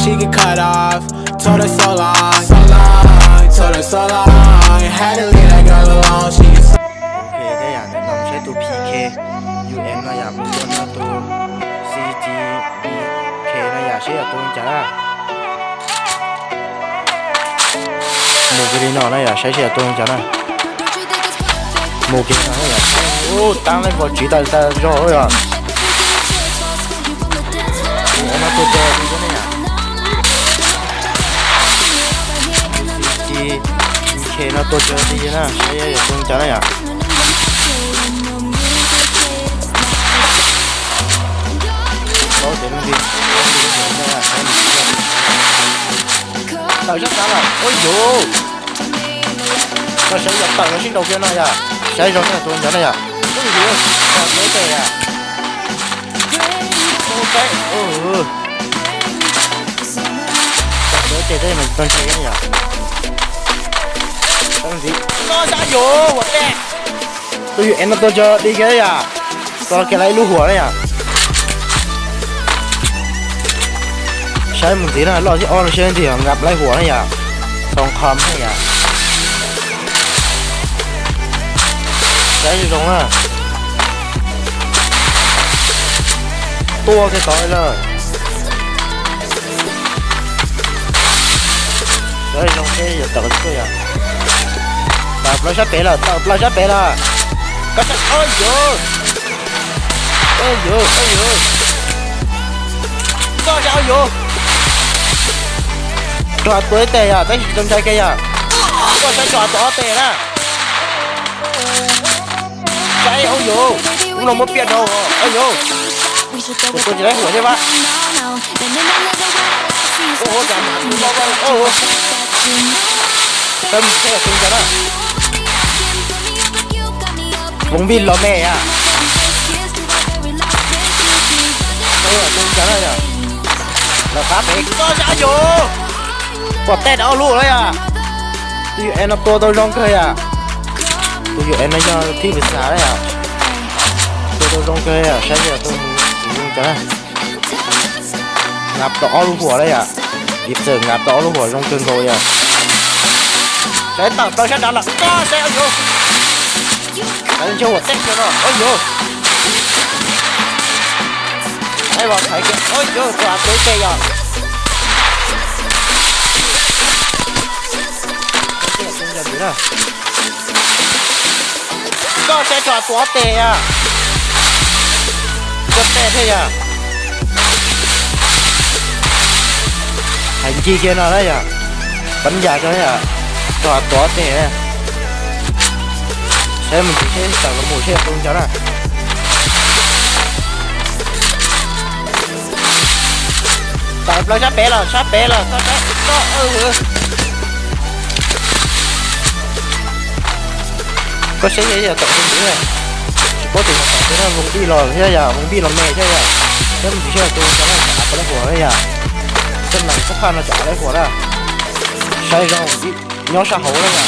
She get cut off, told her so long, so long, told her so long. Had to leave that girl alone, she get so. Ok, các bạn, ntawm no saib tus P K, U M no yom, mus ua no tus C G B K no yom, saib yog tus cas na. Mus kiag li no na yom, saib saib yog tus cas na. Mus kiag no na yom. Ub, tab lej vos tsiv tas tas zog yom. Tus no tua cas li thiab ne yom. Tus C G B K no tua cas li na, saib yog tus cas na yom. Tawm sab nrad lawm, ua yuv. Koj saib yog tawm no sib nraus kiag no yom, saib zoo na tus ncov na yom. Ua yuv, tawm tes yom. Ua peb, tawm tes tej mas tau ntshai yom. Ntxiv, koj saib yuv, ua peb. Tus U M no tua cas li kiag yom. Tua kiag lawm ib lub huam na yom. Saib mus ntxiv na, loj thib ob no saib ntxiv yog nkam lawm huam na yom. Too qhov na yom. Saib zoo na. Tua kiag tod lawm. Saib zoo seb yog tawm tuaj yom. Tawm plaws sab pem lawm, tawm plaws sab pem lawm. Koj saib, ua yuv. Ua yuv, ua yuv. Koj saib, ua yuv. Rog tua ib teg yom, tab sis tsis tau ntshai kiag yom. Koj saib rog tua ob teg na. Saib, ua yuv, ub no muab piaj dhau, ua yuv. Kuv tua tsis laib huam thiab mas. Ua huv, cas mas kuv no, ua huv. Peb mus saib tus cas na. Voos npij los me yom. Tus cas na yom. Lawv qab pem koj saib yuv. Pom tej rau ob lub lawm yom. Tus U M no tua tau zoo kawg yom. Tus U M no yog thib pes xas na yom. Tua tau zoo kawg yom, saib yog tus mus tus cas na. Nkam tau ob lub huam na yom. Vim txawm nkam tau ob lub huam zoo kawg nkaus yom. Saib tawm plaws sab nrad lawm, koj saib, ua yuv. Tawm ntshe huam tej kiag no, ua yuv. Saib los thaiv kiag, ua yuv, tua tua ib teg yom. Koj saib rog tua ob teg yom. Tua tej thiab yom. Hais ncig kiag no na yom. Pab yas rau yom. Rog tua ob teg na. Saib mus ntxiv seb tawm los mus seb tus cas na. Tawm plaws sab pem lawm, sab pem lawm, sab pem lawm. Koj saib yog tawm tus ntxiv, tsis paub tus ntxiv na, voos npij los thiab yom, voos npij los me thiab yom. Saib mus ntxiv seb tus cas na, av puas laib huam na yom. Tej nees txhab phaj no tsam av laib huam na. Saib zoo, nyob sab hauv na yom.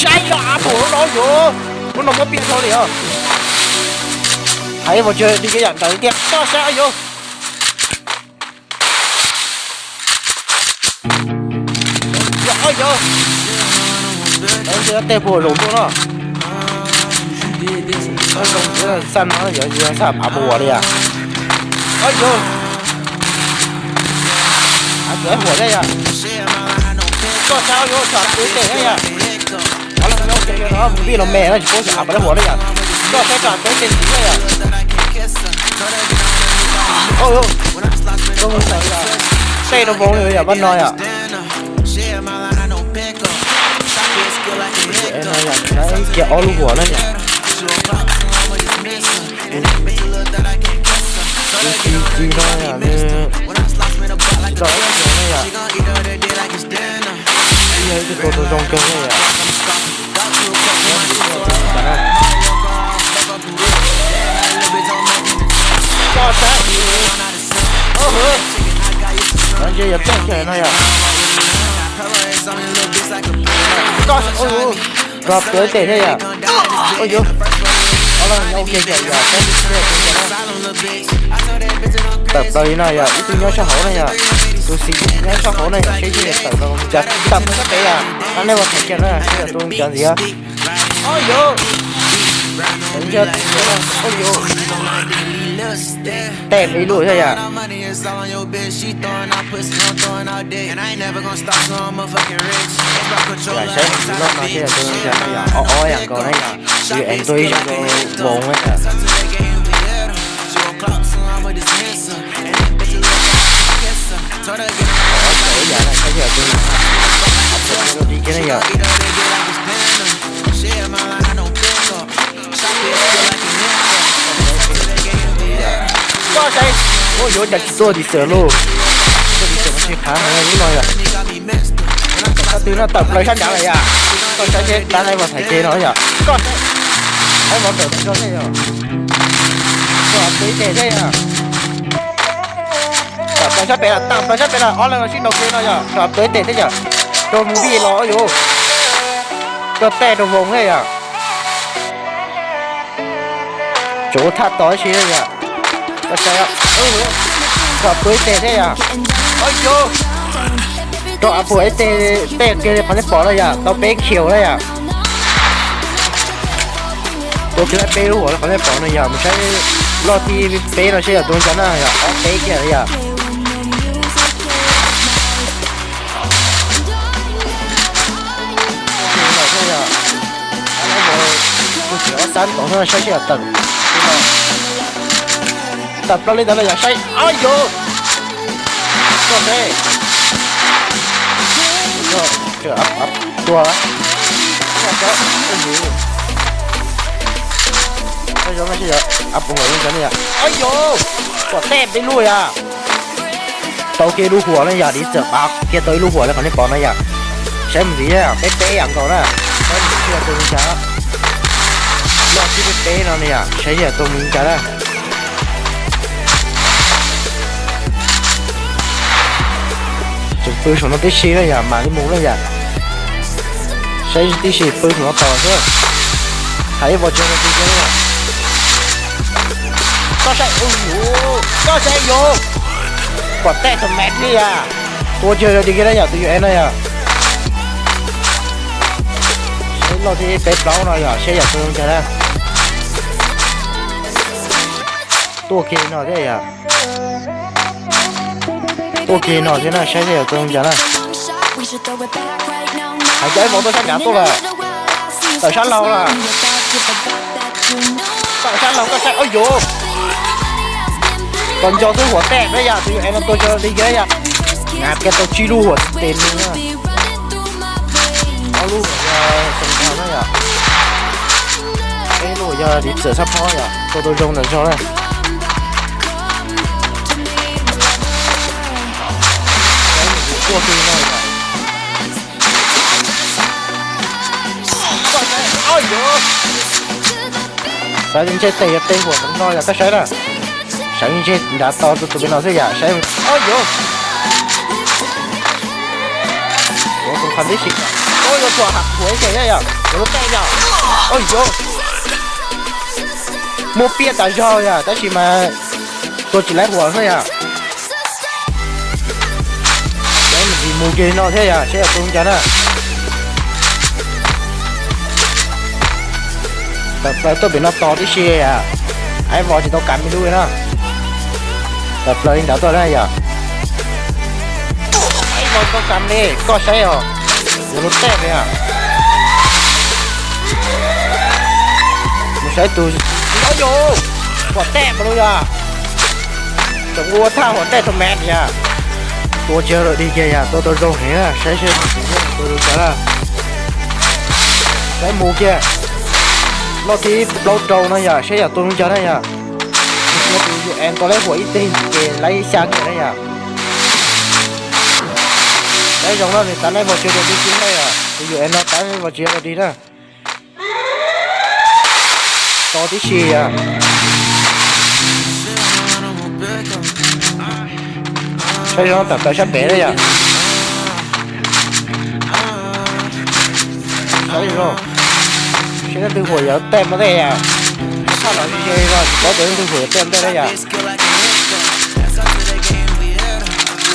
Saib zoo av puas lub no yuav, lub no muab piaj dhau li os. Hais ua tsaug li koj yam ntawd tiag, koj saib yuav. Yog, yog. Tej puas zoom tuaj no. Xaj no yog xaj av puas li as. Yog. Av puas huam thiab yom. Koj saib yuav, tsam kuv tes thiab yom. Av los nyob, mus npij los me no tsis paub xyov av puas huam thiab yom. Koj saib tsam kuv tes thiab yom. Tej rau voos yom, pab no yom. Cia ob lub huam na yom. Tus G G no yom, nws tsis tau ib tug na yom. Yog ib tug tua tau zoo kawg na yom. Koj saib, ntshe yog tej kiag no yom. Koj, rog tua ib teg thiab yom. Ua yuav, ua Tawm plaws li no yog ib tug nyob sab hauv na yog, tus xis nyob sab hauv na yog, saib xyov tawm los cas, tawm plaws sab pem yog, tab nej ua thaum kiag na saib yog tus cov ntxiv. Oj yuj, oj yuj, tej me lub thiab yom. Yog saib tus loj no thiab yog tus yog o o yam nkaus na yom, yus es tuaj ib zaug rau voos na yom. Yam na saib yog tus li kiag na yom. Koj saib, ua yuav cas tsis tuaj dim xwm lauj, tuaj dim xwm no tsis qhav heev lub no yom. Koj twg no tawm plaws sab nrad lawm yom, koj saib seb tab lawv ua thaum kiag no yom, koj saib, lawv ua tawm tsis tau thiab yom, koj peb teg thiab yom. Tawm plaws sab pem lawm, tawm plaws sab pem lawm, ob leeg los sib nraus kiag no yom, rau peb teg thiab yom, rau mus vij los yuav, koj tej rau voos thiab yom. Tsuas ua thaj tod ib si yom, koj saib, rau peb teg thiab yom. Oj yuj, rau av puas ib teg, tej kiag li qhov nej pom no yom, tau peb kill na yom. Tua kiag lawm peb lub huam li qhov nej pom no yom, mus saib loj thib peb no saib yog tus cas na yom, ob peb kiag li yom. Tus tseem ob sab tom no saib seb yog tawm, tawm plaws li ntawd los yog saib, ob yuj, koj saib, tua, ob yuj, ob yuj, ob yuj, ob yuj, ob yuj, tau kiag lub huam na yom, dim txawm pab kiag tau ib lub huam li qhov nej pom na yom. Saib mus ntxiv, peb peb yam nkaus na, saib mus ntxiv seb yog tus li cas. Loj thib peb peb no na yom, saib seb yog tus li cas na. Tseem pw saum no tib si na yom, mam li mus na yom. Saib tib si pw saum no tos xwb. Hais ib vos tsev no tib si na. Koj saib, koj saib yus, pom tej tus me li yom. Tua kiag li kiag na yom, tus yus es na yom. Saib loj thib peb plaub no yom, saib yog tus li cas na. Tuaj kiag no thiab yom. Tuaj kiag no thiab na, saib seb yog tus li cas na. Hais cov ib vauv tuaj sab nrad tuaj lawm. Tawm sab laug lawm. Tawm sab laug koj saib, oj yuj. Tos nco xwb huam tej na yom, tus yus es no tua kiag li kiag yom. Nqa kiag tau tsib lub huam tes nws na. Ob lub yog xoo no na yom. Peb lub yog dim txawm sab phob yom, tua tau zoo ntawm zog na. Tuaj twg no yom. Xav ntshe tes yog tes huam no yom, koj saib na. Sawv ntshe nrad tos tus tus pem no xwb yom, saib. Oj yuj. Ua tus qhov tib si. Oj yuj, tua huam ib ce thiab yom, ua lub tej yom. Oj yuj. Muaj piaj tas zog yom, tab sis mas tua tsis laib huam xwb yom. Saib mus kiag no thiab yom, saib yog tus li cas na. Tawm plaws tuaj pem no tos tib si yom. Aib vos tsis tau kam me lub na. Tawm plaws li ntawd tuaj na yom. Aib vos tsis tau kam li, koj saib os. Yuav lub tej pem yom. Mus saib tus, oj yuj, huam tej mas lub yom. Tseem ua thaj huam tej rau me yom. Tua tsis tau dig kiag yom, tua tau zoo heev na, saib seb tua zoo cas na. Saib mus kiag. Loj thib plaub rau no yom, saib yog tua zoo cas na yom. Tus yus es tau laib huam ib teg ces laib xya kiag na yom. Saib zoo no nws tav laib vos tsis tau dig kiag na yom, tus yus es no tav laib vos tsis tau dig na. Tos tib si yom. Saib zoo tawm plaws sab pem na yom. Saib zoo, saib leej twg huam yog tej mas tej yom. Tshaj los ze zog tsis paub tus leej twg huam tej ntej na yom.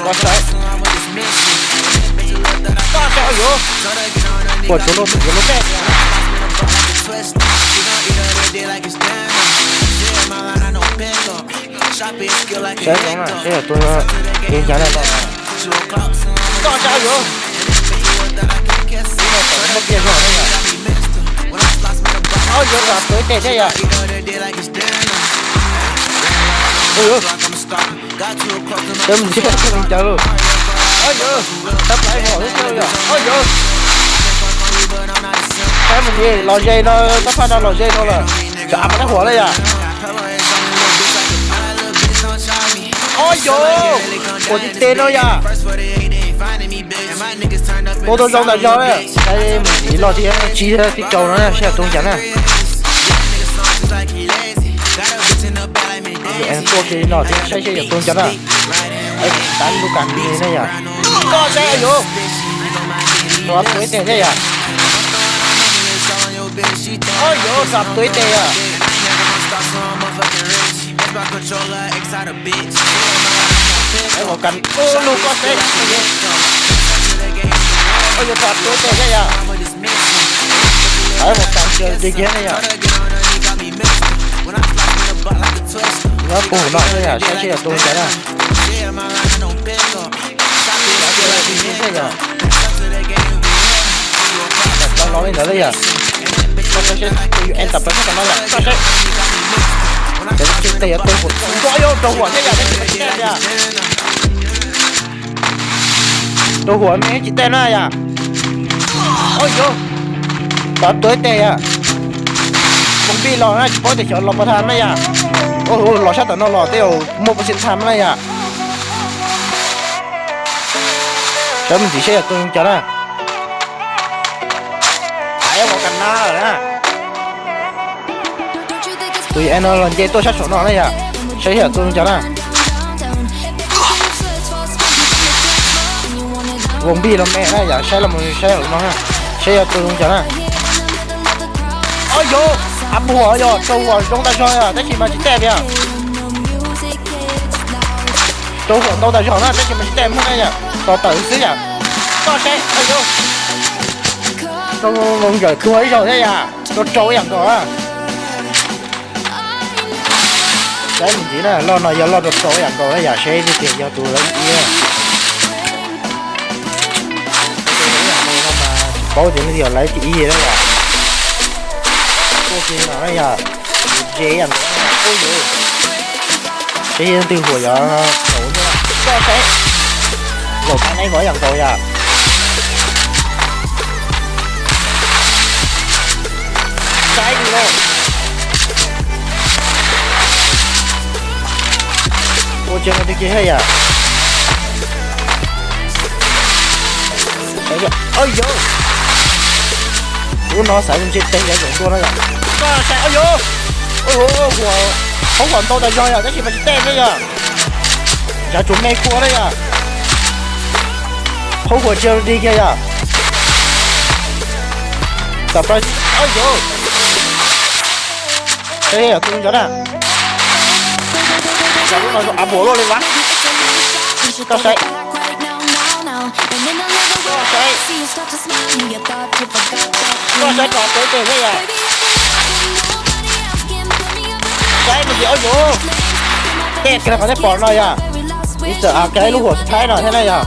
Koj saib, koj saib, yuav, puas tsuav luag yuav luag tej. Saib zoo na, saib yog tus, tus cas na. Koj saib, yuav, muaj tiag zog na yom. Ob yuav rau tus ib teg thiab yom. Ua yuav, saib mus ntsia tus cas lauj. Ob yuav, tab plaub hom lub caug yom. Ob yuav, saib mus ntsia los ze no, tab phaj no los ze no lawm. Tsam av pas neb huam na yom. Ob yuav, huam tib teg no yom. Ua tau zoo tas zog na. Saib mus ntsia los thiab, tsib thiab rau no na, saib yog tus cas na. Tuaj kiag li no thiab, saib saib yog tus cas na. Tab lub kas li na yom. Koj saib yuav, rau tus ib teg thiab yom. Ob yuav, rau tus ib teg yom. Ua kas, ua lug koj saib. Ob yuav, rau tus ib teg thiab yom. Ua kas cia li kiag na yom. Nyob puag no na yom, saib saib yog tus cas na. Tau los li ntawd na yom. Koj saib saib, tus yus en tawm plaws sab tom no yom, koj saib. Cov tsis teg yuav tau huam, yog rau huam thiab yom, tab sis mas tsis teg yom. Rau huam me tsis teg na yom. Ob yuav, rau tus ib teg yom. Mus npij los na, tsis paub tias xyov los puas tham na yom. Los sab tom no los tej zaum muaj pov xi tham na yom. Saib mus ntxiv saib yog tus cas na. Ua kas na lawm na. Tus yus en no los nce tuaj sab saum no na yom. Saib yog tus cas na. Mus npij los me na yom, saib los mus saib hauv no na. Saib yog tus cas na. Ob yuav, av puag yog rau huam zoo tas zog yom, tab sis mas tsis teg tiag. Rau huam ntau tas zog na, tab sis mas tsis teg Hmoob na yom, tos tawm xwb yom. Koj saib, rau nkawm tuag ib zaug thiab yom, rau rau ib yam nkaus na. Saib mus ntxiv na, loj no yog loj rau rau ib yam nkaus na yom, saib tias yog tus lawv ib. Tsis paub tias nws yog lawv ib na yom. Tuaj kiag no na yom, ze ib yam nkaus. Saib leej twg huam yog, koj saib, zaum tag neb huam ib yam nkaus yom. Saib li na. Ua tsev no tiag tiag thiab yom. Ob yuav, lub no xaiv ntshe teg yov zaum ntua no yom. Koj saib, ob yuav, qhov huam ntau tas zog yom, tab sis mas tsis teg thiab yom. Ntshav tsuas me kua na yom. Qhov huam tsis di kiag yom. Tam plaws, ob yuav, saib yog tus cov na. Cov lub no zoo av puas luaj li vas. Koj saib, koj saib, koj saib rau tus ib teg thiab yom. Saib mus ntxiv, ob yuav, tej kiag qhov nej pom no yom. Ib txawm av kiag ib lub huam thaib no thiab na yom.